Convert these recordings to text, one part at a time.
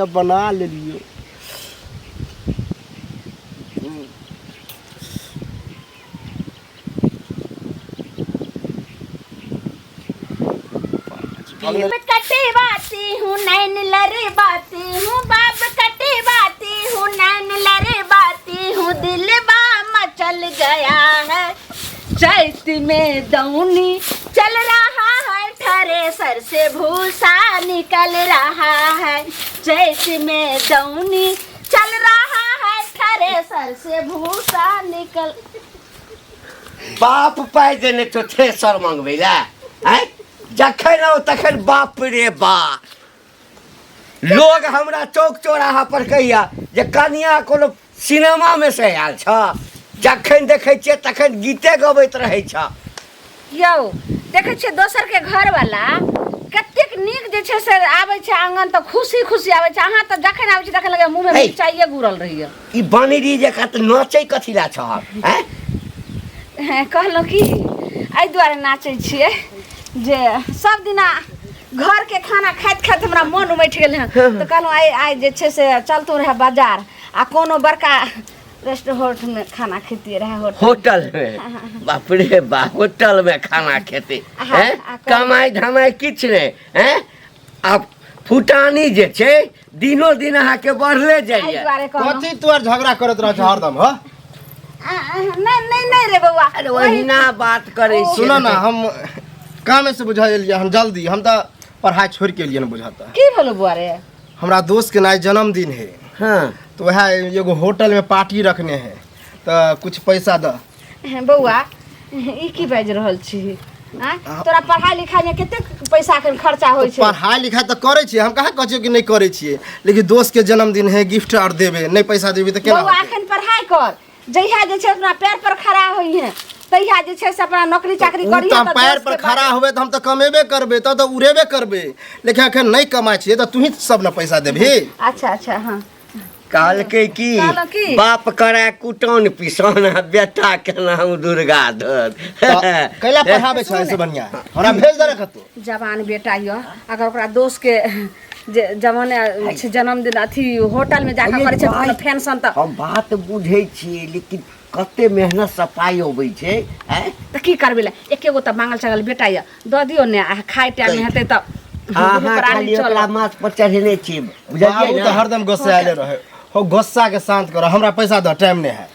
बना लेलियो। कटवाती हूँ नैन लड़वाती हूँ, बाप कटवाती हूँ नैन लड़वाती हूँ, दिल बा मचल गया है। चैत में दौनी चल रहा है, ठरे सर से भूसा निकल रहा है। चैत में दौनी चल रहा है, ठरे सर से भूसा निकल। बाप पाइ देने छौ थ्रेसर मंगबै लए, आँय? जखन आउ तखन बाप रे बा। लोग हमरा चौक चौराहा पर कहिया जे कनिया कोनो सिनेमा में से आयल छ, जखन देखै छियै तखन गीते गबैत रहै छ। यौ देखै छियै दोसर के घर वाला कतेक नीक जे छै से आबै छै आंगन तऽ खुशी खुशी आबै छै, अहाँ तऽ जखन आबै छै तखन लगैया मुँह में हे। मिरचाइए गुड़ल रहैया। ई बनरी जकाँ तऽ नाचै कथी लए छह, आँय? हेँ, कहलहुँ कि एहि दुआरे नाचै छियै जे सब दिना घरके खाना खाइत खाइत हमरा मन उमटि गेल हँ, तऽ कहलहुँ आइ आइ जे छै से चलतहुँ रहए बाजार आ कोनो बड़का रेस्टोरेंट में खाना खैतियै रहए। होटल, होटल में? बाप रे बाप, होटल में खाना खेतै? हाँ, हैं? आ कमाइ धमाइ किछु नहि, हैं? आब फुटानी जे छै दिनो दिन अहाँके बढ़ले एहि जाइए। दुआरे कहलहुँ। कथी तू आर झगड़ा करैत रहै छ हरदम? ह नहीं नहीं नहीं रे बौआ, अरे ओहिना बात करै छी। सुन ना, हम कामे से बुझा एलियै हम जल्दी, हम तऽ पढ़ाई छोड़ के एलियै न बुझाता। की भेलो बौआ रे? हमरा दोस्त के नाइ जन्मदिन है। हाँ। तो वह एगो होटल में पार्टी रखने है, तो कुछ पैसा द। बौआ ई की बाजि रहल छी? आँय? तोरा पढ़ाई लिखाई में कतेक पैसा एखन खर्चा होइ छै? पढ़ाई लिखाई तऽ करै छियै, हम कहाँ कहै छियै कि नहि करै छियै, लेकिन दोस्त के जन्मदिन है, गिफ्ट आर देबै, नहि पैसा देबै तऽ केना बौआ होतै? एखन पढ़ाई कर, जहिया जे छै अपना पैर पर खड़ा होइ है तहिया जे छै से अपना नौकरी चाकरी उ करिहे। तऽ हम तऽ पैर दोस्त पर के खड़ा बात- होबै तऽ हम तऽ कमेबे करबै, तब तऽ उड़ेबे करबै, लेकिन एखन नहि कमाइ छियै तऽ तूही सब ने पैसा देबही। अच्छा अच्छा, हाँ। कहलकै की? कहलहुँ की? बाप कराय कुटन पिसान आ बेटा के नाम दुर्गा दत्त। तऽ कैला पढ़ाबै छै ऐसे बढ़िया हमरा भेज दे कतौ। जवान बेटा यऽ, अगर ओकरा दोस्त के जे जवान छै जन्मदिन अथी होटल में जाकर अये करै छै भाई। तऽ फैंसन तऽ हम बात बुझै छियै, लेकिन कते मेहनत से पाइ अबै छै, आँय? तऽ की करबै ला, एके गो तऽ मांगल चांगल बेटा यऽ, दऽ दियौ ने, आ खाय टाइम में हेतै तऽ दुनू अहाँ प्राणी खाली चलब। ओकरा माथ पर चढ़ेने छी, बुझलियै बाबू ने? तऽ हरदम गोस्साएले रहे हो, गोस्सा के शांत कर, हमरा पैसा दऽ, टाइम नहि है।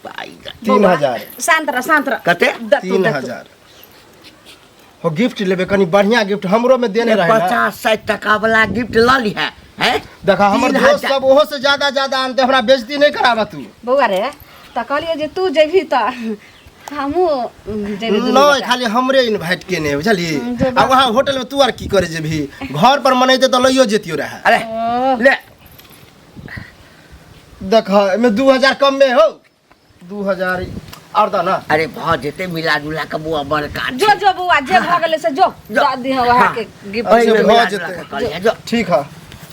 पाइ दऽ। 3000। शांत रह, शांत रह। कते? दतू, तीन दतू। हजार। हो गिफ्ट लेबे कनी बढ़िया गिफ्ट, हमरो में देने रहे ना। 50-60 टका वाला गिफ्ट लऽ लिहे, हैं? देखा हमर तीन दोस्त हजार। सब ओहो से ज्यादा ज्यादा आनते, हमरा बेइज्जती नहीं कराबा तू। बौआ रे, तऽ कहलियै जे तू जेबही तऽ हमहूँ जेबै दुनू नहीं गोटा। खाली हमरे इनवाइट केने है, बुझली? जेबै। आ वहाँ होटल में तू आर की करे जेबही? घर पर मनेते तऽ लइयो जेतियो रहे। अरे ले। देख एमे 2000 कम में हो, 2000 और द ना। अरे भऽ जेतै मिला जुला के बौआ, बड़का जो जो बौआ, जे भऽ गेलै से जो जो। दऽ दिहऽ वएह के गिफ्ट। ओहिमे भऽ मिला जुला जेतै। के कऽ लिहे, जो। ठीक है।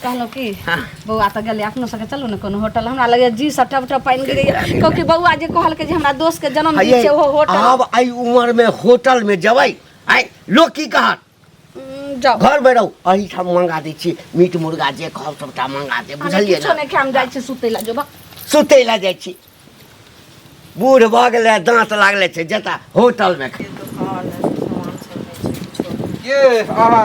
कहलहुँ की हाँ। बौआ तऽ गेलै, अपनो सबके चलू ने कोनो होटल, हमरा लगैया जी सब टप टप पानि गिरैया, कहू बौआ जे कहलकै जे हमरा दोस्त के जन्मदिन हये, छै ओहो होटल। आब एहि उमर में होटल में जेबै, आइ लोक की कहत? जाउ। घर में रहू, एहिठाम मंगा दै छी मीट मुर्गा, जे कहब सबटा मंगा देब, बुझलियै किछो ने? नहि खाय, हम जाइ छी सुतै लए, जो बा। सुतै लए जाइ छी, बूढ़ भऽ गेलै, दाँत लागले छै, जेता होटल में खाय। ये आहा,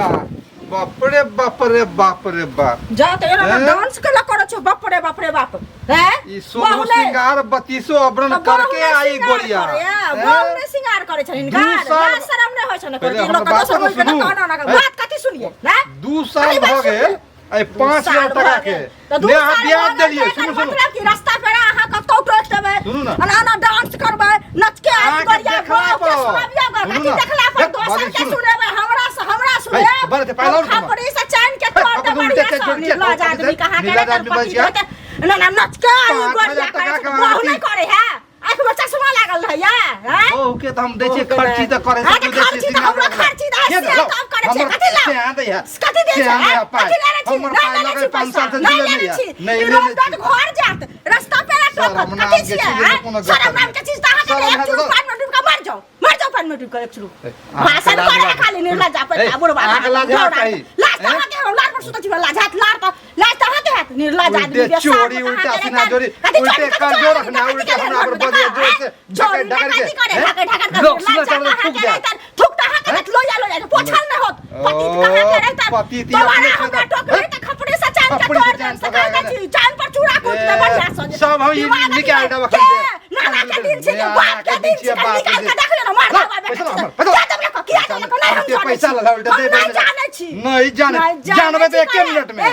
बाप रे बाप रे बाप रे बाप। जा तऽ एना हैं? डांस केला करै छौ? बाप रे बाप रे बाप, हैं? ई सोलह बहु नहि- श्रृंगार बत्तीसो अबरन तऽ बहु करके नहि आई श्रृंगार गोरिया। करैया, हैं? बहु नहि श्रृंगार करै छनि हिनका। दू साल- लाज शरम नहि होइ छनि पहिले एको हमर लोक बात दोसर तऽ बोलबै सुनू। ने कहना हैं? बात कथी सुनिए हैं? 2 साल अरे भऽ बात गेल एहि दू 5000 साल टका भऽ के गेल। तऽ दू ने अहाँ साल ब्याज भऽ गेल देलियै। तऽ सुनू एकर सुनू मतलब कि रास्ता पेरा अहाँ कतौ टोकि देबै, सुनू ने। एना एना डांस करबै, नचके आबि अहाँके गोरिया देखला गाँव के पर। सुनाबियौ ग, सुनू कथी ने। देखला पर देख, दोसर बाजू, के सुनू। सुनेबै, हमरा से हमरा है, सुनेब। बड़ ते पाइ लाउ ने हम तुम्हार। खपड़ी से चाइन के है, तोड़ अपन देबै, उल्टे बढ़िया के से। जोड़ के निर्लज तोड़ आदमी देबै। कहाँ के निर्लज रे, आदमी पति बच गया। धोके, ना ना नचके आबि पाँच गोरिया हजार करै टका छै, के बहु अहाँके नहि करै है, आँखिमे चश्मा लागल रहैया, हैं? बहू के तऽ हम दै छियै खर्ची तऽ करै हाँ, तऽ खर्ची तऽ हमरो खर्ची तऽ के से देलौ? तब करै छै, हमर कथी ला? से आँ दैया। कथी दै से छै, आँ दैया हैं? पाइ। कथी लेने छी? हमर नहि पाइ लेने लगै छी पाँच पैसा, साल से नहि दिले लेने नहि छी। यऽ। नहि ई लेने रोड छी। तक घर जात, रास्ता पेरा शरम टोकत, नाम कथी के छियै, चीज हैं? कोनो गप शरम नहि। नाम के चीज तऽ अहाँके शरम एक हैत चूर तऽ- पानिमे डूबि कऽ मरि जाउ, मरि जाउ। पानि में डूब के एक शुरू भाषण करे खाली निर्लज अपन ए, बुढ़वा अहाँके लाज हेबाक चाही। लाज त अहाँके हम लाज पर सुतल छी लाज हाथ लार त लाज त अहाँके हाथ निर्लज आदमी उल्टे चोरी, उल्टा सीना जोरी, उल्टे कर्जो रखना, उल्टे हमरा पर बजिया जोर से ढकल ढकल के, हैं? लोक सुनत हमरा थूक जायत। थूक त अहाँके हाथ लोया लोया पोछल न होत पति ओ, कहाँ के रहता पति ती दोबारा अपने हमरा से- टोकरे त खपड़े से चांद के खपड़ी से तोड़ चाँद देम सकाल पकड़ा छी चांद पर चूड़ा कूट दे बढ़िया से सब हम ई दीवाना निकाल के- देब के? अखन से। नाना के दिन छै नाना बाप के के दिन दिन छै छियै, बाप के निकाल के दिन। देख लेना मार ला, देबा पैसा ला हमर, क्या पैसा ला। देब लको किया देब लको नहीं हम एते जानै पैसा छी। ला, उल्टा हम दे नहीं दे। जानै छी नहीं जानै नहीं जानबै तऽ छी एके मिनट में ए,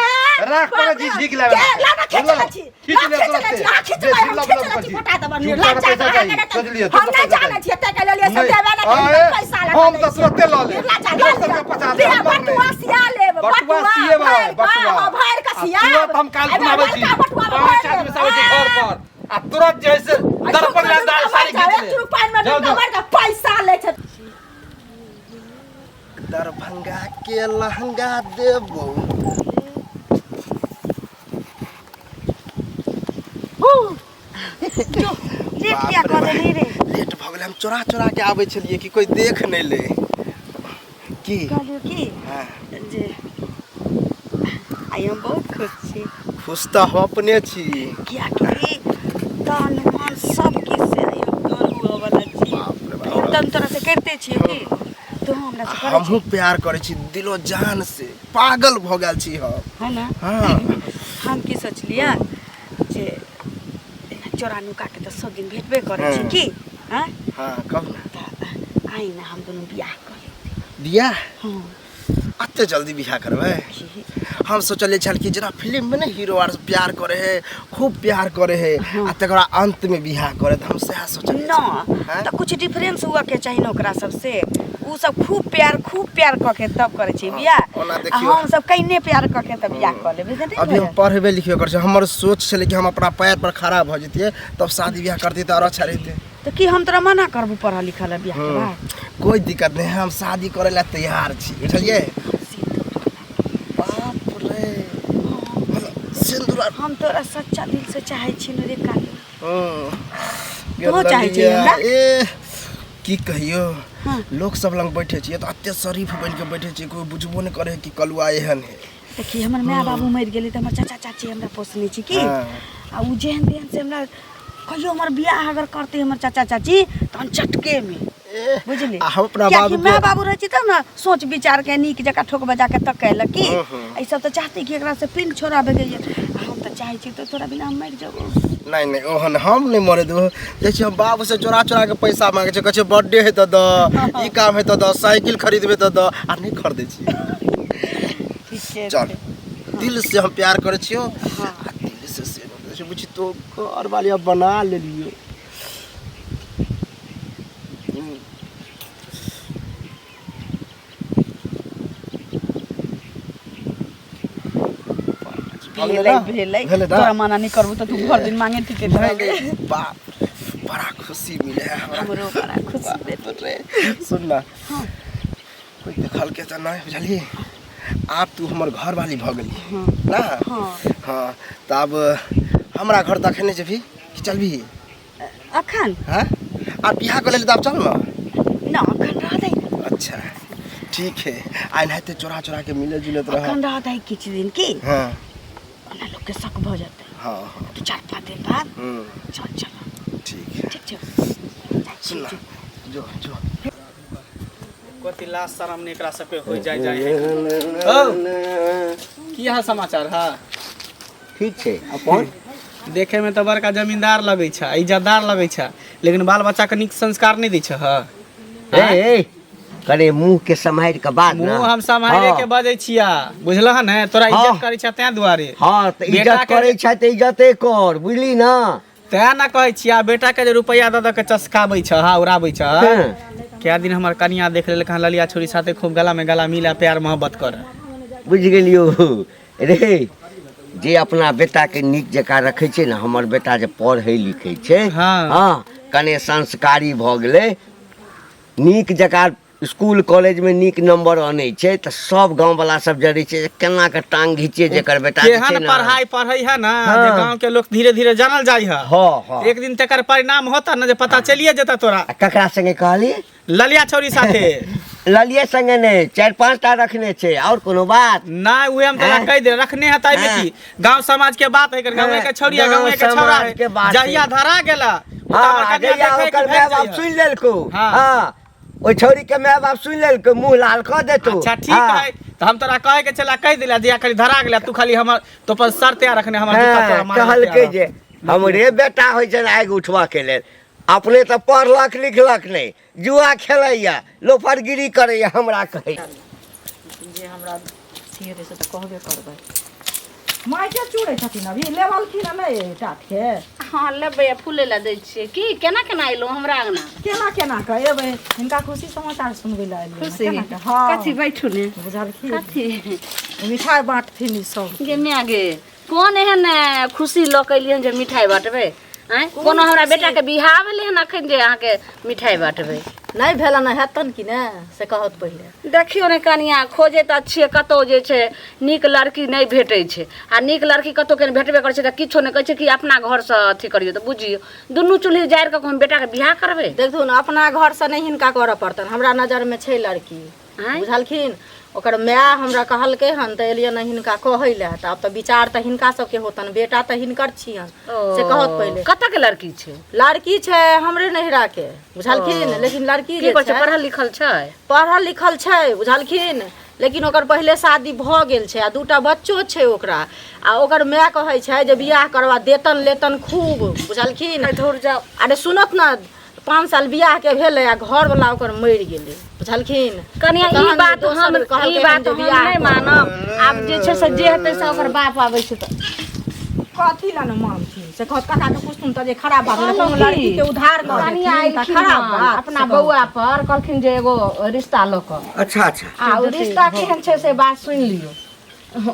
राख पर जी झीक लेबै के लाना खींच ले छी खींच ला ले खींच ले तुरंते। छी हां खींच जे ले हम झिल्ला खींच बुला ले छी छी। फटा देब झूठा लाज पैसा अहाँके चाही, रहतै। सोचलियै, हम झूठा नहीं पैसा जानै छी एते के लेलियै से नहीं। देबे ना अरे, करी पैसा लगा हम दै तऽ छी। तुरते लऽ लेब। निर्लज दस लऽ रुपया लिअ। पचास लिअ, हम लऽ लेब। बटुआ सिया लेब बटुआ सिएबै, भरि बटुआ। हाँ, भरि के आ सियाब। तुरंत हम काल्हि एहिमे खुना आबै छी बड़का बटुआ पाँच भरि आदमी लेब। सब आबै छी घर पर आ तुरंत जे है से दर्पण ला दाल सारी घीच ले पानि में जाओ, डुबका जाओ। मारि के पैसा लै छै दरभंगा के लहंगा देबो लेट किया कऽ देली रे लेट भऽ गेलै हम चोरा चोरा के आबै छलियै कि कोई देख नहि ले की कहलियौ की हाँ, जे आइ हम बहुत खुश छी खुश तऽ हम अपने छी कियाकि तन मन सब किछु से आइ हम धन हुअ वाला छी बाप रे बाप। प्रेम तऽ हम तोरा से करिते छियौ की तू हमरा से करै हमहूँ प्यार करै छी दिलो जान से पागल भऽ गेल छी हम छी है ना हाँ हम की सोचलियै जे एना चोरा नुका के तऽ सब दिन भेटबे करै छी हँ। की हँ हाँ कहू ना तऽ आइ ने हम दुनू बियाह कऽ लेब बियाह हँ एते जल्दी बियाह करबै की हम सोचलियै छल कि जेना फिल्म में ने हीरो आर प्यार करे है खूब प्यार करे है आ तकरा अंत में बियाह करे तऽ हम सएह सोचलियै न हैं? तऽ कुछ डिफरेंस हुअ के चाही ने ओकरा सबसे उ सब खूब प्यार कऽ के तब करै छै बियाह ओना आ देखियौ हम सब कइने प्यार कऽ के तब बियाह कऽ लेबै से नहि अभी हम भऽ पढ़बे लिखबे करै छियै हमर सोच छलै कि हम अपना पैर पर खड़ा भऽ जैतियै तब शादी बियाह करतियै तऽ आओर अच्छा रहितै तऽ की हम तोरा मना करबू पढ़ऽ लिखऽ लए बियाह के बाद कोई दिक्कत नहीं है हम शादी करे ला तैयार छी बुझलियै बाप रे मतलब सिंदूर आर- हम तोरा सच्चा दिल से चाहै छी ने रे कालू हम्म। तोहो चाहै छी हमरा? ए की कहियो हाँ। लोक सब लग बैठे छियै तऽ एते शरीफ बनि के बैठे छियै कोई बुझबो नहि करे कि कलुआ एहन है देखी हमर माय बाबू मरि गेलै तऽ हमर चाचा चाची हमरा पोसने छी की हाँ। आ उ जेहन तेहन से हमरा कहियो हमर बियाह अगर करतै हमर चाचा चाची तहन चटके में ए, बुझली आ हम अपना कियाकि बाबू माय के बाबू रहै छै तब ने सोच विचार के नीक जकाँ ठोक बजा के तकेलक की हम्म, हम्म। एहि सब तऽ चाहते कि एकरा से पिंड छोड़ाबे के ये आ हम तऽ चाहै छी तऽ तोरा बिना हम मरि जेबो नहीं नहीं ओहन हम नहीं मरे देबो देखै छियै हम बाबू से चोरा चोरा के पैसा मांगे छै कहै छै बर्थडे है तऽ दऽ ई काम है तऽ दऽ साइकिल खरीदबे तऽ दऽ आ नहि खरीदै छियै ठीके चल दिल से हम प्यार करै छियौ हाँ। आ दिल से से बुझी तो घर वाली अब बना लेलियो भेलै भेलै भेलै ना? तोरा मना नहि करबू तऽ तू भरि दिन मांगे ठीके नहीं नहीं बाप रे, बड़ा खुशी मिले है हमरा हमरो बड़ा खुशी भेल बाप रे सुन ना कोई देखल के तऽ नहीं बुझलियै आब तू हमर घर वाली भऽ गेली ना हाँ हाँ तऽ आब हमरा घर देखै नहि जेबही कि चलबही अखन हाँ आब बियाह कऽ लेली तऽ आब चल ना ना अखन रहतै अच्छा ठीक है आ एनाहिते चोरा चोरा के मिले जुलत रह अखन रहतै किछु दिन की हाँ ओना लोकके शक भऽ जेतै हाँ हाँ दू चारि पाँच दिन बाद चल चल ठीक है ठीक छै सुन ना जो जो कथी लाज शरम नहि एकरा सबके होइ जाइ जाइ है हौ की हाल समाचार है ठीक छै अपन देखे में तऽ बड़का जमींदार लगै छै इज्जतदार लगै छै लेकिन बाल बच्चा के नीक संस्कार नहि दै छै हँ ए ए कने मुंह के सम्हारि के बाद ना मुँह हम सम्हारे हाँ। के बजै छिया बुझलह ने तोरा हाँ। इज्जत करै छै तें दुआरे हाँ तऽ बेटा इज्जत के- करै छै तऽ इज्जते कर बुझली ना तें ना कहै छिया बेटा के जे रुपैआ दऽ दऽ के चसकाबै छ हा उड़ाबै छ हाँ। कए दिन हमर कनिया देख लेलक हँ ललिया छोरी साथे खूब गला में गला मिला प्यार मोहब्बत कर बुझि गेलियौ रे जे अपना बेटाके नीक जकाँ रखै छै ने हमर बेटा जे पढ़ै लिखै छै हाँ। हाँ कने संस्कारी भऽ गेलै नीक जकाँ स्कूल कॉलेजमे नीक नंबर अनै छै तऽ सब गाँववला सब जरै छै जे केना कऽ टांग घिचियै जेकर बेटा जे छै केहन ने पढ़ाई पढ़ै है ना हाँ। जे गांव के लोग धीरे धीरे जानल जाइ है हाँ हाँ एक दिन तकर परिणाम होता ना जे पता चलिए जेता तोरा आ ककरा संगे कहली ललिया छौरी साथे। ललिये संगे नहि, चारि पाँच टा रखने छै। और कोनो बात ना, उहे हम तोरा हैं? कहि दे रखने है ताई हैं? की गांव समाज के बात है, गांव के छौरी है, गाँव गांव के छौरा समाज है के बात जहिया है। धरा गेला ओ तऽ हमर हाँ, कनिया जहिया देखै के ओकर भागि माय बाप जइहे। सुनि लेलको। हाँ। हाँ, ओहि छौरी के माय बाप सुनि लेलको, मुंह लाल कऽ देतौ। अच्छा ठीक हाँ। है, तऽ हम तोरा कहे के छला कहि दिला, जहिया खाली धरा गेला तू खाली हमर तो पर शर्त तैयार रखने हमर जूता तोरा हाँ, मारे कहलकै तैयार जे हमरे बेटा होइ छनि आगि उठबऽ के लेल, अपने तऽ पढ़लक लिखलक नहि, जुआ खेलैया, लोफरगिरी करैया, हमरा कहै जे हमरा अथी हेतै से तऽ कहबे करबै। माइके चूड़ै छथिन, अभी लेबलखिन हँ नहि टाटके? हँ, लेबै आ फूले लए दै छियै। की केना केना एलहुँ हमरा अङ्गना? केना केना कऽ एबै, हिनका खुशी समाचार सुनबै लए एलियै। खुशी? केना कऽ? हँ। कथी? बैठू ने। बुझलखिन? कथी? मिठाइ बाँटथिन ई सब। गे माय गे, कोन एहन खुशी लऽ कऽ एलियै हन जे मिठाइ बाँटबै? आँय, कोनो हमरा बेटाके बियाह भेलै हन अखन जे अहाँके मिठाइ बाँटबै? नहि भेलनि हेतनि कि ने, से कहत पहिले। देखियौ ने कनिया, खोजे तऽ छियै, कतहु जे छै नीक लड़की नहि भेटै छै, आ नीक लड़की कतहु कनि भेटबे करै छै तऽ किछो नहि कहै छै कि अपना घरसँ अथी करियौ, तऽ बुझियौ दुनू चूल्ही जारि कऽ हम बेटाके बियाह करबै। देखथुन, अपना घरसँ नहि हिनका करऽ पड़तनि, हमरा नजरमे छै लड़की। आँय? बुझलखिन? ओकर माय हमरा कहलकै हन तऽ एलियै ने हिनका कहै लए, तऽ आब तऽ विचार तऽ हिनका सबके होतनि, बेटा तऽ हिनकर छियनि, से कहत पहिले। कतऽ के लड़की छै? लड़की छै हमरे नैहराके, बुझलखिन? लेकिन लड़की की जे कहै छै छै पढ़ल लिखल छै? पढ़ल लिखल छै, बुझलखिन? लेकिन ओकर पहिले शादी भऽ गेल छै आ दूटा बच्चो छै ओकरा, आ ओकर माय कहै छै जे बियाह करबा देतन लेतन खूब, बुझलखिन? धुर जाउ। अरे सुनत ने, 5 साल बियाह के भेलै आ घरवला ओकर मरि गेलै, बुझलखिन? कनिया, ई तहन बात दोसर हम कहलकै ई हन बात जे हम बियाह नहि करब। मानब। आब जे छै से जे हेतै से ओकर बाप आबै छै तऽ कथी लए ने मानथिन से कहत, काका के पुछथुन तऽ जे खराब बात भेलै, कोनो कहलहुँ लड़की की? के उधार कऽ कनिया देथिन तऽ एलखिन खराब हन बात अपना से कहत। बौआ पर कहलखिन जे एगो रिश्ता लऽ कऽ। अच्छा अच्छा। आ ओ रिश्ता केहन छै से बात सुनि लियौ।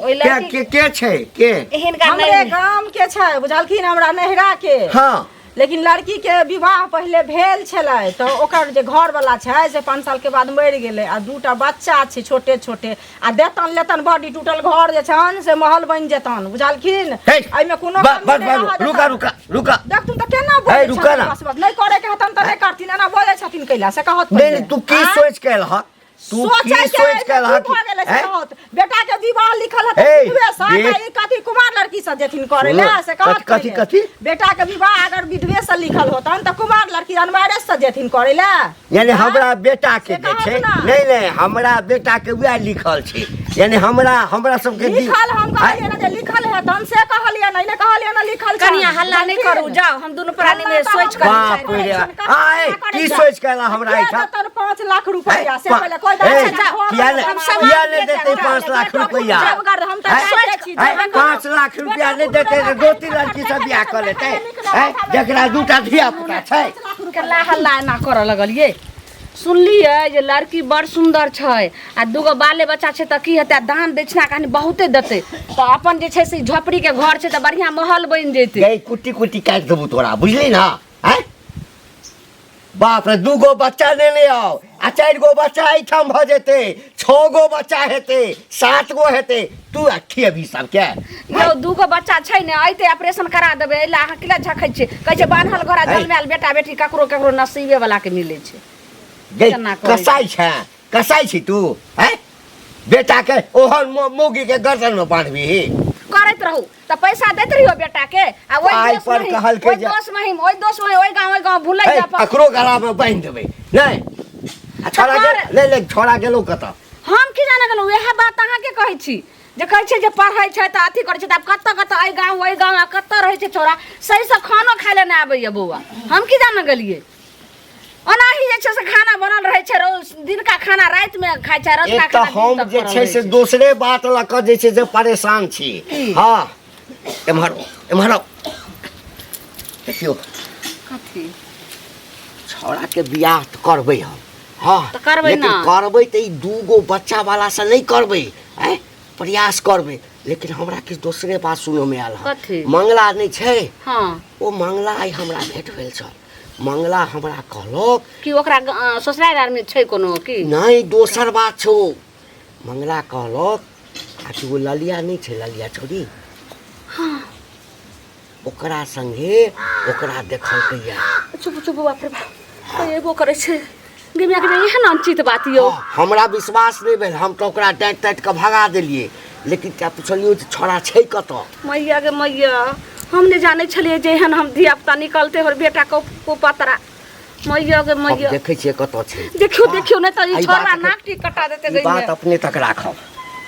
ओहि के लड़की के के छै के? हिनका हमरे नहि गाम के छै, बुझलखिन? हमरा नैहरा के। हाँ। लेकिन लड़की के विवाह पहिले भेल छलै, तऽ ओकर जे घरवला छै से 5 साल के बाद मरि गेलै, आ दूटा बच्चा छै छोटे छोटे, आ देतन लेतन बड़ी, टूटल घर जे छनि से महल बनि जेतन, बुझलखिन? हे, एहिमे कोनो बस कमी बस नहि बस रहऽ रुका देतन। रुका रुका। देखथुन तऽ केना हे, बोलै रुका छथिन। ना। बस बस, नहि करे के हेतन तऽ नहि करथिन, एना बोलै छथिन कैला से कहत नहीं पहिले। नहीं, तू की आँय? सोच के एलह? तू की सोचै के सोच के एहिमे एलह? की भऽ गेलै से हैं? कहत। बेटा के विवाह लिखल हेतै हे, विधवे से, तऽ ई कथी कुमार लड़की से जेथिन करै लए, से कहत कथी कथी? पहिले। कथी? बेटा के विवाह अगर विधवे से लिखल होतन तऽ कुमार लड़की अनमारे से जेथिन करै लए? यानी हमरा बेटा के से जे कहत छै ना। नहीं नहीं, हमरा बेटा के वएह लिखल छै, यानी हमरा हमरा सबके लिखल हम कहलियै ने जे लिखल हेतन से कहलियै ने, नहि कहलियै ने लिखल छनि। कनिया, हल्ला नहि करू, जाउ, हम दुनू प्राणी में हल्ला तऽ सोचि हम कऽ बाप रे, आय की सोच के एला हमरा के एहिठाम? देतन 5 लाख रुपैआ से हैं? पहिले कोइ हे, दे। किया ने किया ने देतै 5 लाख रुपैआ? हम तऽ हैं? जाइते छी। हैं? 5 लाख रुपैआ नहि देतै तऽ दो तीन लड़की से बियाह कऽ लेतै? हैं? जकरा दूटा धिया पुता छै। केला हल्ला एना करऽ लगलियै? सुनलियै जे लड़की बड़ सुन्दर छै आ दूगो बाले बच्चा छै, तऽ की हेतै? आ दान दक्षिणा कनि बहुते देतै तऽ अपन जे छै से झोपड़ीके घर छै तऽ बढ़िआँ महल बनि जेतै। गई, कुट्टी कुट्टी काटि देबू तोरा, बुझली ना? हैं? बाप रे, दूगो बच्चा लेने आउ आ 4 गो बच्चा एहिठाम भऽ जेतै, 6 गो बच्चा हेतै, 7 गो हेतै, तू आ खियबही सबके? यौ, दूगो बच्चा छै ने, अयतै ऑपरेशन करा देबै, एहि लए अहाँ किला झखै छियै? कहै छै बान्हल घोड़ा है। जन्मायल बेटा बेटी ककरो ककरो नसीबे वाला के मिलै छै। गई, केना करै? कसाई छै, कसाई छी तू? हैं? बेटा के ओहन मौगी के गर्दन में बांधबी? करैत रहू तऽ पैसा दैत रहियो बेटा के, आ ओहि पाइ दोस पर महिम कहलकै ओहि जे- दोस महिम ओहि दोस महिम ओहि गाँव ओहि गाँव भुलै हे, जा अपन। अकरो गला में बांधि देबै। नहि आ छोड़ा कर- गेल नहि नहि, छोड़ा गेलौ कतऽ? हम की जाने गेलहुँ? वएह बात अहाँके कहै छी जे कहै छै जे पढ़ै छै तऽ अथी करै छै, तऽ आब कतऽ कतऽ एहि गाँव ओहि गाँव आ कतऽ रहै छै छोड़ा, सहीसँ खानो खाय लए नहि आबैए बौआ। हम की जाने गेलियै? ओनाही जे छै से खाना बनल रहै छै, रोज दिनका खाना रातिमे खाइ छै, रतुका एक तऽ खाना दिन हम तक जे पड़ल छै रहै से दोसरे बात लऽ कऽ जे छै से परेशान छी। हँ, एम्हर एम्हर आउ। देखियौ। कथी? छौड़ाके बियाह तऽ करबै हम। हँ। तऽ करबै लेकिन ने। करबै तऽ ई दूगो बच्चा वाला से नहि करबै, आँय, प्रयास करबै, लेकिन हमरा किछु दोसरे बात सुनऽमे आयल हँ। कथी? मंगला नहि छै? हँ। ओ मंगला आइ हमरा भेट भेल छल। मंगला हमरा कहलक कि ओकरा ससुरारि आरमे छै कोनो की? नहि, दोसर बात छौ। मंगला कहलक आ कि ओ ललिया नहि छै, ललिया छोड़ी, ओकरा संगे ओकरा देखलकैया। चुप चुप, बाप रे बाप, कोइ एबो करै छै। गे माय के एहन अनुचित बात यौ। हमरा विश्वास नहि भेल, हम तऽ ओकरा डाँटि ताँटि कऽ भगा देलियै। लेकिन क्या पुछलियौ जे छोड़ा छै कतऽ? मैया गे मैया, हम नहि जानै छलियै जे एहन हम धिया पुता निकलते हमर बेटा को कुपतरा। मैया गे मैया, देखै छियै कतऽ छै। देखियौ देखियौ, नहि तऽ ई छोड़ा नाक टी कटा देते। ई बात अपने तक राखब।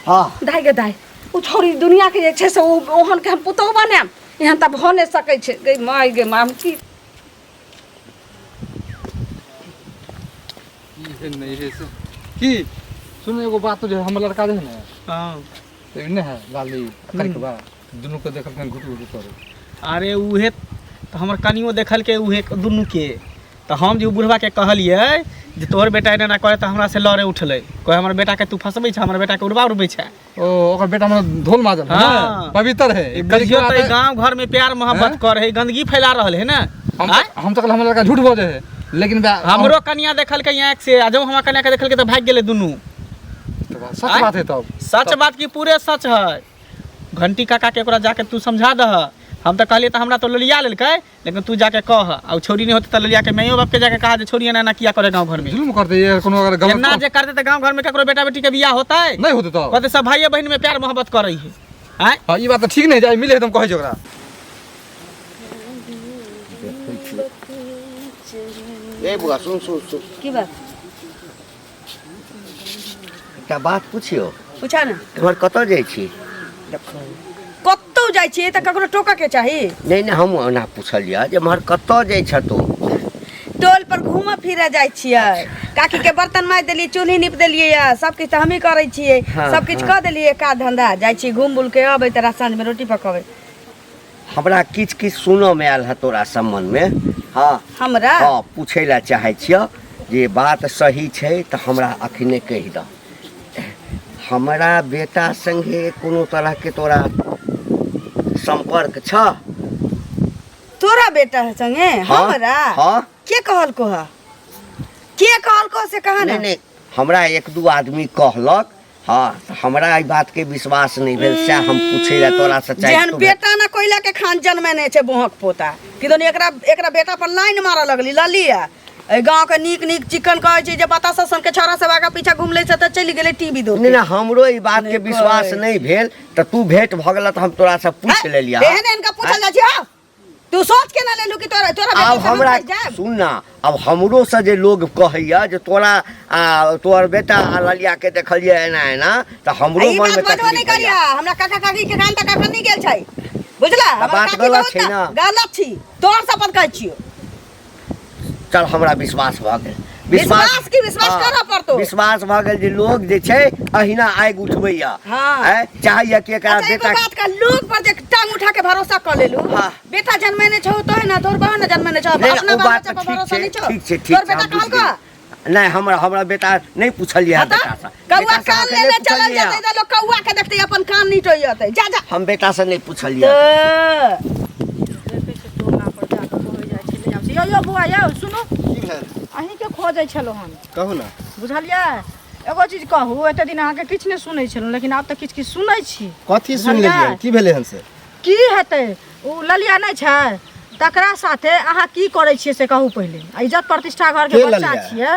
हँ दाइ गे दाइ, ओ छोड़ी दुनिया के जे छै से ओ ओहन के हम पुतोहु बनायब, एहन तऽ भऽ नहि सकै छै। गे माय गे माय, हम की की सुन, एगो बात जे हमर लड़का जे है ने। हाँ। तऽ नहि है लाली करिकबा दुनू के देखलखिन घुटु घुटु करै। अरे उहे तऽ हमर कनियो देखलकै उहे दुनूके, तऽ हम जे ओ बुढ़बाके कहलियै जे तोहर बेटा एना एना करे, तऽ हमरा से लड़े उठलै, कहै हमर बेटाके तू फसबै छै, हमर बेटाके उड़बा उड़बै छै। ओ ओकर बेटा हमरा धोल माजल है। हाँ। ने पवित्र है। ई बुझियौ तऽ ई गाँव घर में प्यार मोहब्बत कर है, गंदगी फैला रहल है ने। हम हम तऽ हमर लड़का झूठ बजै है, लेकिन हमरो कनिया देखलकै आँखि से, आ जब हमर कनिया के देखलकै तऽ भागि गेलै दुनू। सच बात है तब? सच बात की, पूरे सच है। घंटी काका के ओकरा जाके तू समझा दह। हम तऽ कहलियै तऽ हमरा तऽ ललिया लेलकै, लेकिन तू जाके कह, आ छौड़ी नहि होतै तऽ ललिया के माइयो बाप के जाके कहा जे छौड़ी एना एना किया करे गाँव घर में। जुल्म करते ये कोनो अगर गलत एना जे करते तऽ गाँव घर में ककरो बेटा बेटी के बियाह होतै? नहीं होते तब। कहते सब भाइये बहिन में प्यार मोहब्बत करै है। आँय? हाँ, ई बात तऽ ठीक नहीं जाय मिले हम कहै छी ओकरा। ए बुआ, सुन सुन सुन। की बात? एकटा बात पुछियो? पूछा ने। एम्हर कतऽ जाइ छी? कतौ जाइ छियै तऽ ककरो टोकऽ के चाही? नहि नहि, हम ओना पुछलियै जे एम्हर कतऽ जाइ छ तू? टोल पर घूमऽ फिरऽ जाइ छियै। काकी के बर्तन माजि देलियै, चूल्ही नीप देलियै, या सब किछु तऽ हमही करै छियै। हाँ, सब किछु हाँ। कऽ देलियै, काज धंधा जाइ छी, घूम बुल के अबै तऽ साँझमे रोटी पकबै। हमरा किछु किछु सुनऽमे आयल है तोरा सम्बन्धमे। हँ। हमरा? हँ, पूछै लए चाहै छियऽ जे बात सही छै तऽ हमरा अखने कहि दऽ। हमरा बेटा सङ्गे कोनो तरहके तोरा सम्पर्क छह? तोरा बेटा संगे? हाँ, हमरा? हाँ। के कहलको है, के कहलको से कहा ने। नहि नहि, हमरा एक दू आदमी कहलक। हाँ, तऽ हमरा एहि बातके विश्वास नहि भेल, सएह हम पूछै लए तोरासँ चाहै। जेहन बेटा ने कोयला के खान जन्मेने छै बोहक पोता कि दोनी, एकरा एकरा बेटा पर लाइन मारऽ लगली ललिया। एहि गाँव के नीक नीक चिकन कहै छै जे बतासा सन के छौड़ा सब आगा पीछा घुमलै से तऽ चलि गेलै टीवी दो। नहि नहि, हमरो ई बातके नहि विश्वास कहै। नहि भेल तऽ तू भेंट भऽ गेल तऽ हम तोरासँ पूछि लेलियै। एहन एहन के पूछल जाइ छै? हौ, तू सोच के ना लेलू कि तोरा तोरा आब बेटी से हम हमरा फँसि जायब? सुन ना, आब हमरो से जे लोग कहैया जे तोरा आ तोहर बेटा आ ललिया के देखलियै एना एना, तऽ हमरो ई मन बात मे बजबो तकलीफ नहि करिया। होइया। हमरा काका काकी के कान तक अखन नहि गेल छै, बुझला? तऽ हमर बात काकी गलत बहुत छै ने। गलत छी, तोहर शपथ कहै छियौ। चल, हमरा विश्वास भऽ गेल। विश्वास की? विश्वास हाँ, करऽ पड़तौ। विश्वास भऽ गेल जे लोग जे छै अहिना आगि उठबैया। हाँ। आँय, चाहैया कि एकरा अच्छा, एगो बेटा बात का लोग पर जे टांग उठा के भरोसा कर लेलू। हाँ। बेटा जन्मेने छौ तो है ना, तोर बहन जन्मेने छौ। नहि, अपना ओ बाल बात बच्चा तऽ पर ठीक भरोसा छै। नहीं छौ? ठीक छै, ठीक तोर छै, बेटा हम बुझि कहलको? गेली। नहि, हमरा हमरा बेटा नहि पुछलियै हाँ तऽ? बेटा से। कौआ बेटा से कान अहाँके नहि लेने चलल पुछलियै। जेतै तऽ लोग कौआ के देखतै अपन कान निटोइतै। जा जा। हम बेटा से नहि पुछलियै। तऽ देखै छियै टोला पर जा कऽ कहै जाइ छै, नहि आबै छै। यौ यौ बौआ यौ, सुनू। की भेल? अहीँके खोजै छलहुँ हम। कहू ने। बुझलियै, एगो चीज कहू, एते दिन अहाँके किछु नहि सुनै छलहुँ, लेकिन आब तऽ किछु किछु सुनै छी। कथी सुनि बुझलियै? लेलियै? की भेलै हन से? की हेतै, ओ ललिया नहि छै, तकरा साथे अहाँ की करै छियै से कहू पहिले। आ इज्जत प्रतिष्ठा घरके के बच्चा ललिया? छियै।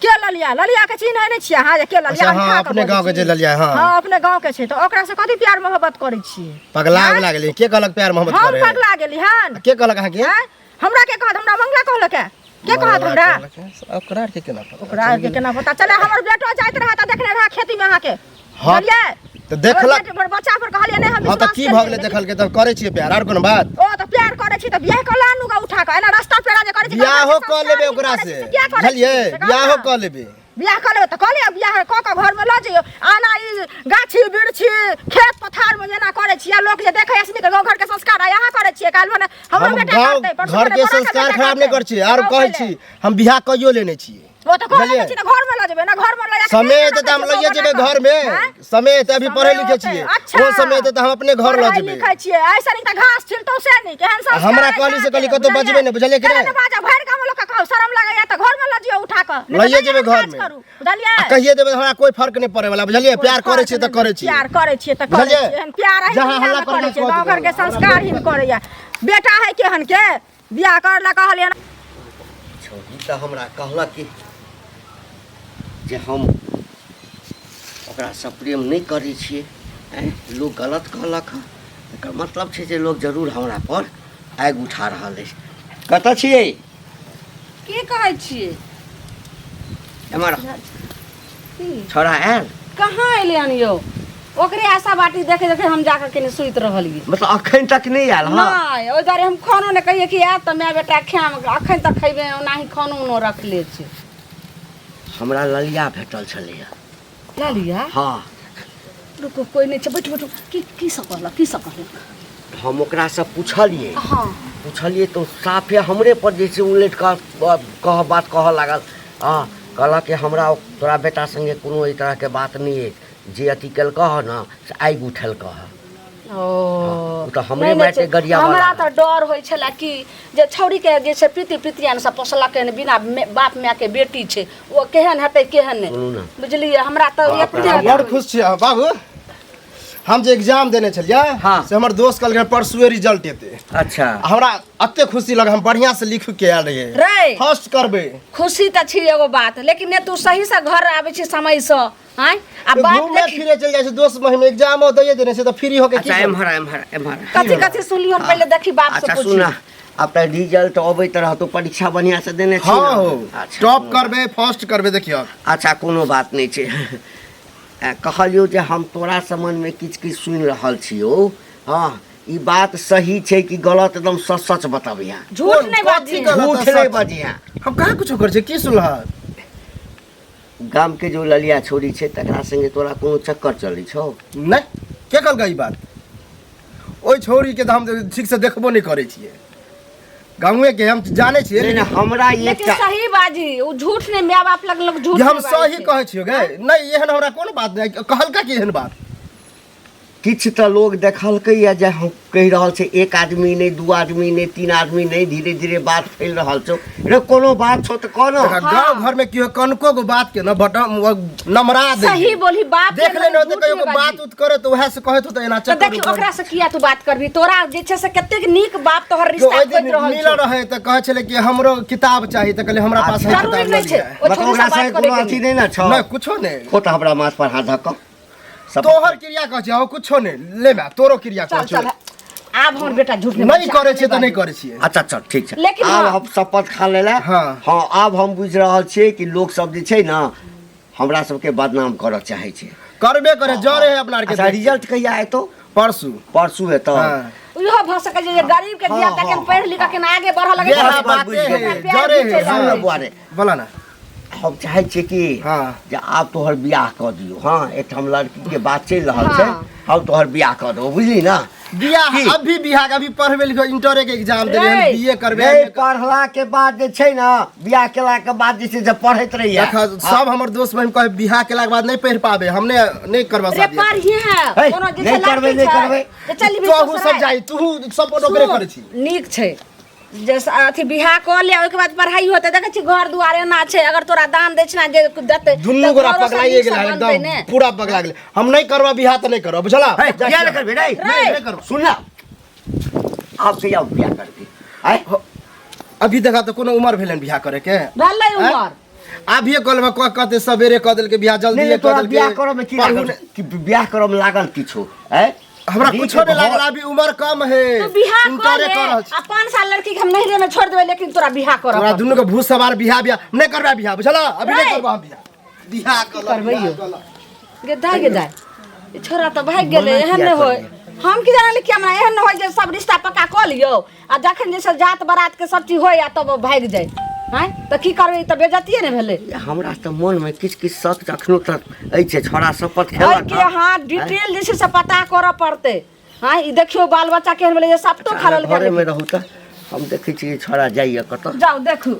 के ललिया? ललिया के चिन्है नहि छियै अहाँ जे के ललिया? अच्छा, हाँ, अंठा कऽ अपने बजै गाँव के छी। जे ललिया, हाँ। हाँ, अपने गाँव के छै, तऽ ओकरा से कथी प्यार मोहब्बत करै छियै? पगला आँय? उगला गेलियै? के कहलक प्यार मोहब्बत हम करे है? पगला गेली हन? के कहलक अहाँके? आँय? हमरा के कहत? हमरा मंगला कहलक है। के कहत हमरा? ओकरा आर के केना पता? ओकरा आर के केना पता चले? हमर बेटो जाइत रहै तऽ देखने रहै खेती में अहाँके। हाँ, बुझलियै? तऽ देखलक। हमर बच्चा पर कहलियै नहि हम हाँ, तऽ विश्वास की भऽ केलियै, गेलै? लेकिन देखलकै तऽ करै छियै प्यार, आर कोनो बात? ओ तऽ प्यार करै छी तऽ बियाह कऽ लानू गा उठा कऽ। एना रास्ता पेड़ा जे करै छी, बियाहो घरके कऽ लेबै संस्कार ओकरा करै से। छी, से किया करै छी? बुझलियै? से कहू बियाहो ने। कऽ लेबै। बियाह कऽ लेबै तऽ कऽ लिअ, बियाह कऽ कऽ घरमे लऽ जइयौ। आना ई गाछी बिरछी खेत पथारमे जेना करै छियै, लोक जे देखै से नीक गाँव घरके संस्कार आइ अहाँ करै छियै, काल्हि भने हमरो हम बेटा गाँव करतै, परसू घर भने के बड़ाके संस्कार बेटा खराब नहि करतै। करै छियै। आर कहू कहै पहिले। छी हम बियाह कइयो लेने छियै। ओ तऽ कहै बुझलियै? छी तऽ घरमे लऽ जेबै ने, घरमे लऽ जाके समय केना एतै तऽ हम रखै लइए छियै जेबै बना कऽ? घरमे। आँय? समय एतै, अभी पढ़ै समय लिखै औतै, छियै। अच्छा। ओ समय एतै तऽ हम अपने घर लऽ पढ़ै जेबै। लिखै छियै, ऐसे नीक तऽ घास छिलतौ से नीक। एहन संस्कार हमरा अछि कहली से अहाँके, कहली कतौ बुझलियै? बजबै नहि, बुझलियै कि केना नहि? ने बाजब, भरि गाममे लोकके कहू, शरम लागैया तऽ घरमे लऽ जियौ उठा कऽ। नहि तऽ लइए नहि जेबै एहन काज घरमे। करू, बुझलियै? आ कहिए देबै तऽ हमरा कोइ फर्क नहि पड़ै वाला, बुझलियै? प्यार करै छियै तऽ करै छियै। प्यार करै छियै तऽ करै बुझलियै? छियै। एहन प्यार अही जहाँ दुनियामे हल्ला करै करबै छियै, कऽ गाँव देबै। घरके संस्कारहीन करैया। बेटा है केहन के, बियाह कर लए कहलियै। छौड़ी तऽ हमरा कहलक कि जे हम ओकरासँ प्रेम नहि करै छियै। आँय, लोक गलत कहलक हँ, एकर मतलब छै जे लोक जरूर हमरा पर आगि उठा रहल अछि। कतऽ छियै? की कहै छियै? एम्हर छौड़ा आयल? कहाँ एलै हन यौ? ओकरे आशा बाटी देखे देखे हम जाके कनि सुति रहलियै। मतलब अखन तक नहि आयल? हँ नहि, ओहि दुआरे हम खानो नहि कहियै कि आयत तऽ माय बेटा खायब, अखन तक खयबै, ओनाही खानो उनो रखले छै। हमरा ललिया भेटल छलैया। ललिया? हँ। रुकू, कोइ नहि छै, बैठू बैठू। की की सब कहलक, की सब कहलक? हम ओकरासँ पुछलियै। हँ। पुछलियै तऽ साफे हमरे पर जे छै उलटि कऽ कह बात कहऽ लागल। हँ, कहलक कि हमरा तोरा बेटा सङ्गे कोनो एहि तरहके बात नहि अछि, जे अथी केलकऽ हँ ने से आगि उठेलकऽ हँ। ओ ओ तऽ हमरे नहि, नहि मारिके छै। गरियाबऽ हमरा लागल। तऽ डर होइ छलै कि जे छौड़ीके जे छै प्रीति प्रीतियान सब पोसलकै हन, बिना बाप मायके बेटी छै, ओ केहन हेतै केहन नहि। सुनू ने। बुझलियै, हमरा तऽ बाप रे। एते बड़ खुश छी अहाँ बाबू। हम जे एग्जाम देने छलियै हाँ। से हमर दोस्त कहलकै परसुए रिजल्ट एतै। अच्छा। आ हमरा एते खुशी लग, हम बढ़िया से लिख के आयल रहियै। रे। फर्स्ट करबै। खुशी तऽ छी एगो बात, लेकिन ने तू सही से घर आबै छी समय से, आँय? आ तो बात घूमे देखी फिरे चल जाइ छै दोस्त महिम, एग्जामो दैए देने छै तऽ फ्री होके की अच्छा करबै? एम्हर एम्हर एम्हर। कथी कथी सुनलियो हन, पहिले देखी बाप से अच्छा पूछी। सुना, आब तऽ रिजल्ट अबैत रहतो, परीक्षा बढ़िया से देने छी हाँ ने? हो। अच्छा, टॉप कोनो करबै, फर्स्ट करबै, देखियौ। अच्छा कोनो बात नहि छै। कहलियौ जे हम तोरा सम्बन्धमे किछु किछु सुनि रहल छियौ। हँ, ई बात सही छै कि गलत? एकदम सच सच बतबिहे। झूठ कोन- नहि कथी बाजी। गलत झूठ आ नहि सच? बजिहे। हम कहाँ कुछो करै छियै? की सुनलह? गामके जो ललिया छोरी छै तकरा संगे तोरा कोनो चक्कर चलै छौ? नहि, के कहलकै ई बात? ओहि छौड़ीके तऽ हम ठीकसँ देखबो नहि करै छियै, गाँवे के हम जानै छियै। नहि नहि, हमरा लेकिन एकटा सही बाजी, ओ झूठ नहि, माय बाप लग लोग झूठ जे हम नहि बाजै सही छै। कहै छियौ गे। नहि, एहन हमरा कोनो बात नहि कहलका कि एहन बात। किछु तऽ लोग देखलकैए जे हम कहि रहल छै, एक आदमी नहि, दू आदमी नहि, तीन आदमी नहि, धीरे धीरे बात फैल रहल छौ रे। कोनो बात छौ तऽ कह देखा, ने। गाँव घर में केओ कनको गो बात के न बटम नमरा दे। सही बोली बाप देख के लेने होते झूठ कहियो नहि को बात बाजी। उत करे तो वएह से कहत होते एना तऽ चक्कर देखी उकर। ओकरा से किया तू बात करबी? तोरा जे छै से कतेक नीक बाप तोहर जो रिश्ता ओहि खोजि दिन रहल मिलल छौ। रहे तऽ कहै छलै कि हमरो किताब चाही, तऽ कहलियै हमरा पास है जरूरी किताब नहि लऽ छै लिअ। ओ मतलब छोरी ओकरा से संगे बात कोनो करे अथी नहि ने छौ? नहि, कुछो नहि। खो तऽ हमरा माथ पर हाथ धऽ कऽ सब तोहर क्रिया कहै छियै, कुछो नहि ले माय, तोरो क्रिया चल कहै चल छियौ। आब हमर बेटा झूठ नहि बाजै, करै छियै तऽ नहि बाजै। करै छियै। अच्छा चल ठीक छै। लेकिन आब हँ। हम शपथ खा लेला। हाँ। हाँ, आब हम बुझि रहल छियै कि लोक सब जे छै ने हमरा सबके बदनाम करऽ चाहै छै। करबे करे जरे है अपना आरके। अच्छा रिजल्ट कहिया एतौ? परसू। परसू एतौ? हाँ। इहो भऽ सकै छै जे गरीब के धिया पुता केन पढ़ि लिख के आगे बढ़ऽ लगै इएह छै। बाते बुझि है, गेलियै। जरे है। सुन ने बुआ रे। बोला ना। हम चाहै छियै कि हाँ। जे आब तोहर बियाह कऽ दियौ। हाँ, एकठाम लड़की के बात चलि रहल छै, हाँ। हम तोहर बियाह कऽ देबौ, बुझली ना? बियाह की? अभी बियाह के अभी पढ़बे लिखो, इंटरे के एग्जाम देबै, रे। बीए करबै। नहीं, पढ़ला के बाद जे छै ना, बियाह केला के बाद जे छै से पढ़ैत रहिए। देखा, सब हमर दोस्त बहिन कहे बियाह केला के बाद नहीं पढ़ पाबे, हमने नहीं करबा रे शादी। पढ़िए हे, कोनो जे नहि छै करबै, लड़की नहि छै, करबै। जे चलि तोहू सब जाइ, तू सब ओकरे करै छी। नीक छै जे अथी बियाह कऽ ले, ओहिके बाद पढ़ाई होतै। देखै छी घर दुआर एना छै, अगर तोरा दान दै छै जे देतै दुनू तऽ गोरा घरो सब पगलाइए नीकसँ गेल बनतै एकदम ने। पूरा पगला गेल। हम नहीं करबा बियाह तऽ नहीं करब, बुझला? हे, बियाह नहि करबी रे? नहीं, नहीं करब। सुन ना, आब कहिया बियाह करबी? आँय? अभी देखा तऽ कोनो उमर भेलन बियाह करे के? भेलै उमर। अभिये कहलबै कह कहते सवेरे कऽ देलकै बियाह, नहीं, जल्दी नहीं, कऽ तोरा देलकै। बियाह करऽ में की पढ़ू लागल? नहि। कि बियाह करऽ में लागल किछो? आँय? हमरा नीक कुछो नहीं लागल, घर- अभी उम्र कम है। तू बियाह कर इंटरे ले कऽ रहल छी। आ 5 साल लड़की के हम नैहरे में छोड़ देबै, लेकिन तोरा बियाह करऽ तोरा पड़तौ। दुनू के भूत सवार बियाह बियाह नहीं करबै बियाह, बुझला? अभी नहीं रे। करबा हम बियाह। बियाह कर करबै बियाह यौ। कर। गे दाइ, गे दाइ, ई छोरा तऽ भागि गेलै। मना एहन किया नहि होय, करबै? हम की जानली कि हमरा एहन नहि होय जे सब रिश्ता पक्का कऽ लियौ आ जखन जे छै जात बारात के सब चीज होय आ तब ओ भागि जाय। आँय, तऽ की करबै? ई तऽ बेजतिये ने भेलै। हमरा तऽ मोनमे किछु किछु शक अखनो तक अछि, छोड़ा शपथ खेलक एहिके हाँ डिटेल जे छै से पता करऽ पड़तै। हाँ, ई देखियौ बाल बच्चा केहन भेलै जे सपतो खा लेलकै। घरेमे रहू तऽ हम देखै छियै छोड़ा जाइए कतऽ। जाउ देखू।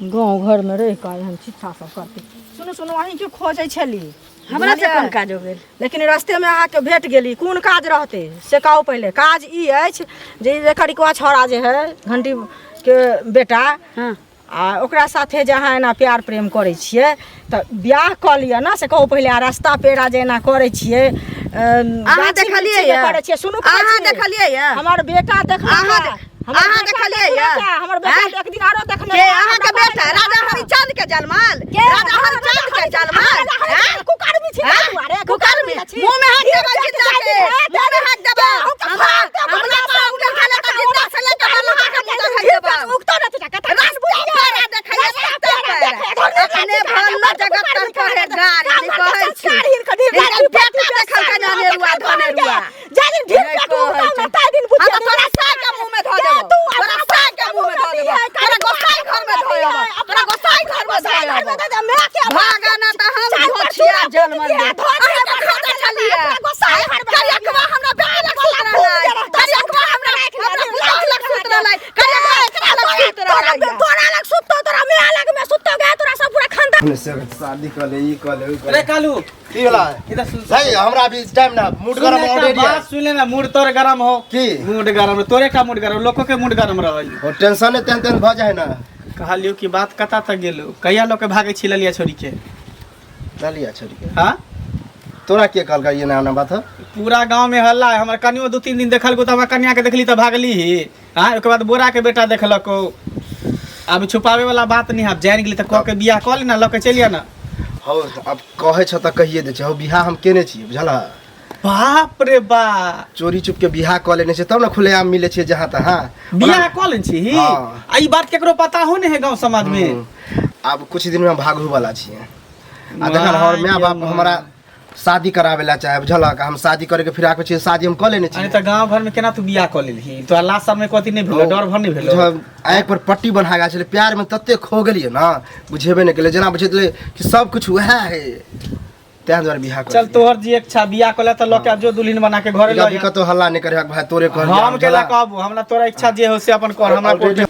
गाँव घरमे रहि कऽ एहन शिक्षा सब करतै। सुनू सुनू, अहीँके खोजै छली। हमरा से बुझलियै? कोन काज हो गेल? लेकिन रस्तेमे अहाँके भेट गेली। कोन काज रहतै से कहू पहिले। काज ई अछि जे ई जे करिकवा छौड़ा जे है घंटीके बेटा, हाँ। आ ओकरा साथे जे अहाँ एना प्यार प्रेम करै छियै तऽ बियाह कऽ लिअ ने, से कहू पहिले। आ रस्ता पेड़ा जे एना करै छियै, अहाँ गाछी देखलियै वृक्षी जे यऽ? करै छियै, सुनू कहै अहाँ छी। देखलियै यऽ? हमर बेटा देखलक अहाँ हँ। अहाँ देखलियै ये हमर बेटा आँय? के एक दिन आरो देखने के अहाँके बेटा राजा हरिचंद के जनमल राजा हरिचंद के जनमल आँय? कुकर्मी छी आँय? अरे कुकर्मी मुंह में हाथ देबा जिंदा के मुंह में हाथ देबा हमरा हमरा बाप के खाना के जिंदा से लेके मल्लाह के मुंह देखाइ देबा उगतो न तुझा कथा रास्ता पर देखैया रास्ता पर अपने भल्ला जगत तर पर गाड़ी नहीं कहै छी हिनकर बेटा देखलकै ना नेरुआ धनेरुआ जाय दिन ढीर नहि पेट कहै उगतो छी। न ताहि दिन हम बुझिया तऽ तोरा साग के मुंह में धऽ देबौ तू तोरा साग के मुंह में धऽ देबौ तोरा गोसाई घर में धऽ देबौ तोरा गोसाई घर में धऽ देबौ भागा ना तऽ हम धोछिया जनमल रे अहाँ के खाता छलियै करियकवा हमरा बेटा लग सुत रहलै करियकवा हमरा हमरा पुतहु लग सुत रहलै करियकवा एकरा लग सुत रहलै तोरा लग सुततो तोरा माय लग में सुततो गया तोरा सब पूरा खानदान अपने से शादी कऽ ले ई कऽ ले उ कऽ अरे ले कालू की भेला इधर सुन सही हमरा अभी टाइम ना मूड गरम ऑलरेडी है बात सुन ले ना मूड तोर गरम हो की? मूड गरम तोरे का मूड गरम लोको के मूड गरम रहल और टेंशन तेन तेन भऽ जाइ ना कहलियो कि बात कता तक गेलो कहिया लोग के भागे छी ललिया छोरी के ललिया छोरी के हाँ तोरा के कहलका ये ना ना बात है पूरा गांव में हल्ला है हमर कनियो दू तीन दिन देखल को तो हमरा कन्या के देखली तऽ भागली ही हाँ ओकर बाद बोरा के बेटा देखलक अब छुपावे वाला बात नहीं आब जान गेली तऽ कह के बियाह कऽ ले ना लऽ के चलि ना हौ अब कहै छ तऽ कहिए दै छै हौ बियाह हम केने छियै बुझलह बाप रे बा चोरी चुप के बियाह कऽ लेने छै तब ने खुलेआम मिलै छै जहाँ तहाँ बियाह कऽ ले छी हाँ। आ ई बात केकरो पता हो नहीं है गांव समाज में आब कुछ दिन में हम भागू वाला छियै आ देखल हमर माय बाप हमरा शादी करावे ला चाहे बुझलक हम शादी करे के फिराक में छियै शादी हम कऽ लेने अरे छियै तऽ गांव घर में केना तू बियाह कऽ लेलही तोरा लास्ट साल में कथी नहीं भेलो डर भर नहीं भेलो बुझल, आँखि पर पट्टी बन्हा गेल छलै प्यार में तते खो गेलियै ने बुझेबे नहि केलै जेना बुझेतलै कि सब कुछ उएह है तें दुआरे बियाह कऽ चल लेलियै। तोहर जी इच्छा बियाह कऽ ले तऽ लऽ के आब जो दुल्हन बना के घरे लऽ अभी कतौ हल्ला नहि करिहक भाय तोरे कहलियै हम केला कहबू हमरा तोरा इच्छा जे हो से अपन कर हमरा कोई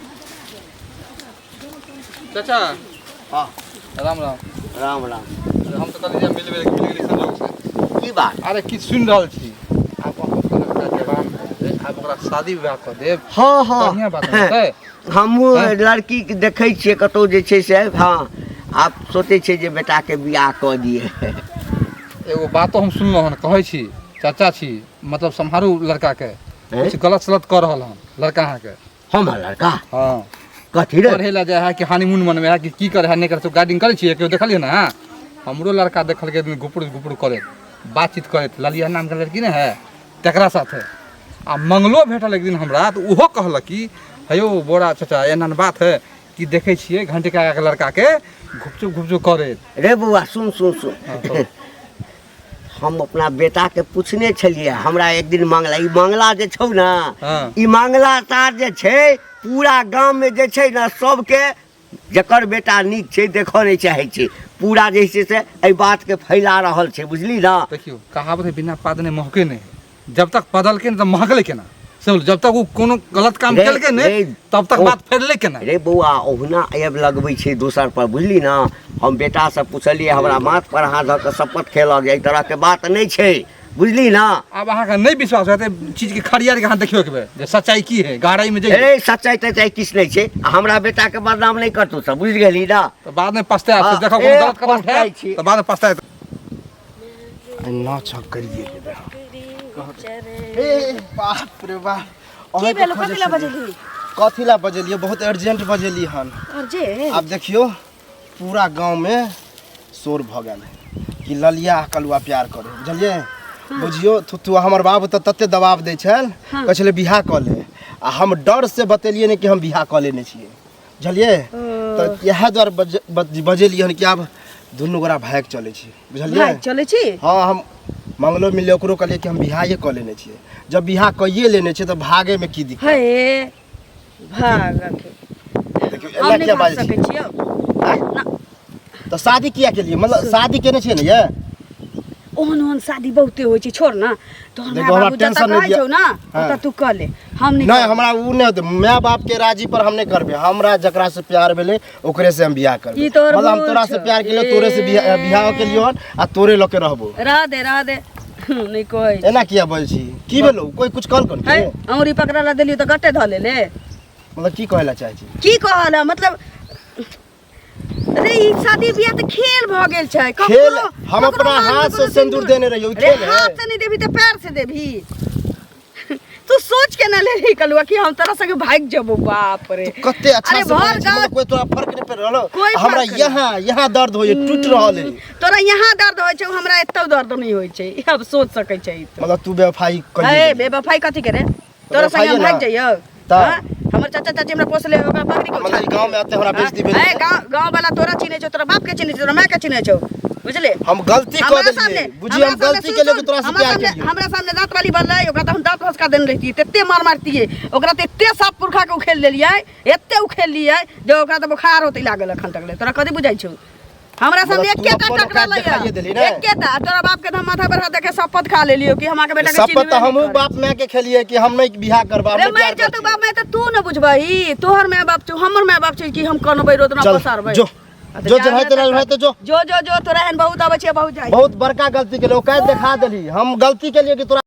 चाचा हाँ। राम राम राम राम हम तऽ कहलियै जे मिलबै लेकिन मिल गेली संजोग से की बात अरे किछु सुनि रहल छी आब अहाँ लड़का जवान भए गेलै आब ओकरा शादी विवाह कऽ देब हँ हँ बढ़िआँ बात हेतै हमहूँ लड़कीके देखै छियै कतहु जे छै से हँ आब सोचै छियै जे बेटाके बियाह कऽ दियै एगो बातो हम सुनलहुँ हन कहै छी चाचा छी मतलब सम्हारू लड़काके किछु गलत सलत कऽ रहल हन लड़का अहाँके हमर लड़का हँ कथी रे पढ़े लए जाइ है कि हनीमून मनबै है कि की करे है नहि करे गाइडिंग करै छियै केओ देखलियै ने हमरो लड़का देखलकै एक दिन गुपुर गुपुर करैत बातचीत करैत ललिया नामके लड़की ने है तकरा साथे आ मंगलो भेटल एक दिन हमरा तऽ ओहो कहलक कि हे यौ बोरा चाचा एना बात है कि देखै छियै घंटी काकाके लड़काके घुपचुप घुपचुप करैत रे बौआ सुन सुन सुन हम अपना बेटाके पूछने छलियै हमरा एक दिन मांगला ई मांगला जे छौ ने हाँ। ई मांगला तार जे छै पूरा गाममे जे छै ने सबके जकर बेटा नीक छै देखऽ नहि चाहै छै पूरा जे छै से एहि बातके फैला रहल छै बुझली ने देखियौ कहावत है बिना पाद ने महके नहि जब तक पदलकै नहि तऽ महकलै केना से जब तक ओ कोनो गलत काम रे- केलकै नहि रे- तब तक ओ- बात फैललै केना रे बौआ ओहुना आबि लगबै छै दोसर पर बुझली ने हम बेटासँ पुछलियै हमरा माथ पर हाथ धऽ कऽ शपथ खेलक जे एहि तरहके बात नहि छै बुझली ने आब अहाँके नहि विश्वास हेतै चीजके खरियार के अहाँ देखियौ एक बेर जे सच्चाई की है गहराई में जइयौ रे सच्चाई तच्चाई किछु नहि छै आ हमरा बेटाके बदनाम नहि करतौ सब बुझि गेली ने तऽ बाद में पछतायब हाँ, देखो ए, कोनो गलत कदम पछताइ उठायब छी। तऽ बाद में पछतायब नौ छक करिए देबै ए बाप रे बाप की अहाँके भेलो खोजै कथी ला छलियै। बजेली कथी ला बजेलियै बहुत अर्जेंट बजेली हन और जे आब देखियौ पूरा गाँवमे शोर भऽ गेल है कि ललिया आ कलुआ प्यार करे बुझलियै बुझियौ थुथु हमर बाबू तऽ तते दबाव दै छल कहै छलै बियाह कऽ ले आ हम डर से बतेलियै नहि कि हम बियाह कऽ लेने छियै बुझलियै तऽ इएह दुआरे बजेलियै हन कि आब दुनू गोरा भागि चलै छी बुझलियै भाग चलै छी हँ हम मंगलो मिललै ओकरो कहलियै कि हम बियाहे कऽ लेने छियै जब बियाह कइए लेने छियै तऽ भागैमे की दिक्कत हे भाग के देखियौ हम एना नहि किया भाग बाजै छी सकै छियौ तऽ शादी किया केलियै मतलब शादी केने छियै ने ये ओहन ओहन शादी बहुते होइ छै छोड़ ना तोहर देखो, माय हमरा बाबू जतऽ टेंशन नहि कहै दिअ। छौ ना हाँ। ओतऽ तू कऽ ले हम नहि नहि करबै। हमरा उ नहि होतै माय बाप के राजी पर हम नहि करबै हमरा जकरा से प्यार भेलै ओकरे से हम बियाह करबै ई तोहर मतलब हम भूल तोरा से छौ। प्यार केलियो तोरे से बियाह बियाह केलियो हन आ तोरे लऽ के रहबो रह दे रह दे नहि कहै छी। एना किया बजै छी की भेलौ कोई कुछ कहल कोन है औंरी पकड़ा ला देलियो तऽ गट्टे धऽ ले ले मतलब की कहै ला चाहै छी की कहल मतलब अरे ई शादी बियाह तऽ खेल भऽ गेल छै खेल ककरो- हम ककरो अपना मांग में हाथ से कोनो सिंदूर देने रहियौ, ई अरे खेल है? हाथ से नहीं देबी तऽ पैर से देबी तू सोच के ना लेली कलुआ कि हम तोरा संगे भाग जबो। बाप रे, कते अच्छा अरे से भर बोलै छी, गाँव मतलब कोई तोरा फर्क नहीं पड़ रहलो। कोई हमरा फर्क नहीं। यहाँ यहाँ दर्द होइए, टूट रहल है। तोरा यहाँ दर्द होइ छौ, हमरा एतौ दर्द नहीं होइ छै। अब सोच सकै छै तू। मतलब तू बेवफाई ए कहिए बेवफाई कथी करे? तोरा संगे हम बेवफाई भाग ना। जइयौ? तऽ? हाँ? हमर चाचा चाची हमरा पोसले, ओकरा पकड़ी के मतलब उछाल गाँव में आते हमरा बेइज्जती भेल। ए गाँव गाँव वाला तोरा चिन्है छौ, तोरा बाप के चिन्है छौ, तोरा माय के चिन्है छौ, बुझले? हम गलती कऽ हमरा देलियै सामने, बुझी, हम हमरा सामने गलती सुन, केलियै कि सुन, तोरा से हमरा प्यार सामने केलियै। हमरा सामने दाँत वाली बनलै, ओकरा तऽ हम दाँत भसका देने रहितियै, तते मार मारतियै ओकरा, तऽ एते साफ पुरखा के उखेल देलियै, एते उखेललियै जे ओकरा तऽ बोखार होतै लागल अखन तक ले। तोरा कथी बुझाइ छौ? हमरा सामने मतलब तू एकेटा अपन टकरा औकात देखाइए देलही ने? एकेटा। तोरा बाप के तऽ हम माथा पर हाथ देके शपथ खा लेलियो कि हम अहाँके बेटा के शपथ तऽ चिन्हबे नहि हमहूँ करब। बाप माय के खेलियै कि हम नहीं बियाह करबा, हम रे नहीं मरि प्यार जेतौ करतियै। बाप माय तऽ तू न बुझबही, तोहर माय बाप छौ, हमर माय बाप छै कि हम कनबै रोतना चल पसारबै? जो आ तऽ जो जा चढ़ाइते ने रहल तऽ तऽ जो जो जो जो तोरा एहन बहुत आबै छै, बहुत जाइ। बहुत बड़का गलती केलियै, औकात देखा देली। हम गलती केलियै कि तोरा